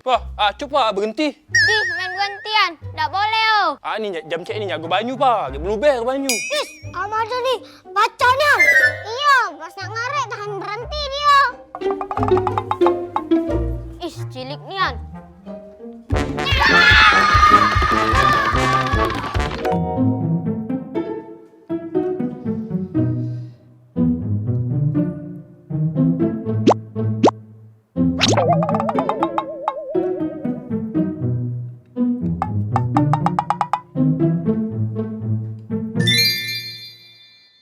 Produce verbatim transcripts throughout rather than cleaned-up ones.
Wah, ah, cuba berhenti. Dih, main berhentian. Dak boleh, oh. Ah, ni jam cek ni jago banyu, pa. Dia beluber banyu. Is, kamu aja ni, baca nian. Iyo, pas nak ngarek tahan berhenti dia. Is, cilik nian.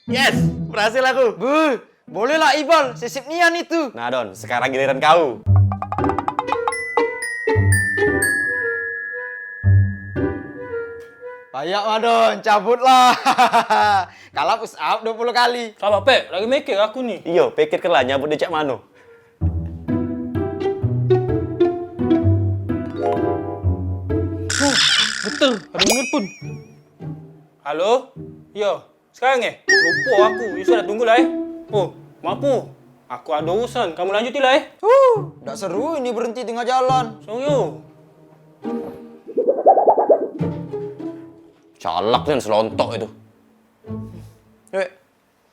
Yes, berhasil aku. Buh, boleh lah Ibal, sisip nian itu. Nah Don, sekarang giliran kau. Payak Madon, cabutlah. Kalah push up dua puluh kali. Sabar, Pek. Lagi mikir aku ni. Iyo, pikirkanlah nyabut dia cak mano. Huh, betul. Ada yang nelpon. Halo? Iyo. Sekarang eh? Lupa aku. Yo sudah, tunggulah eh. Oh, maaf, Pu. Aku ada urusan. Kamu lanjutilah eh. Huh, dak seru ini berhenti tengah jalan. Sorry, oh. Calak nian selontok itu. Wek,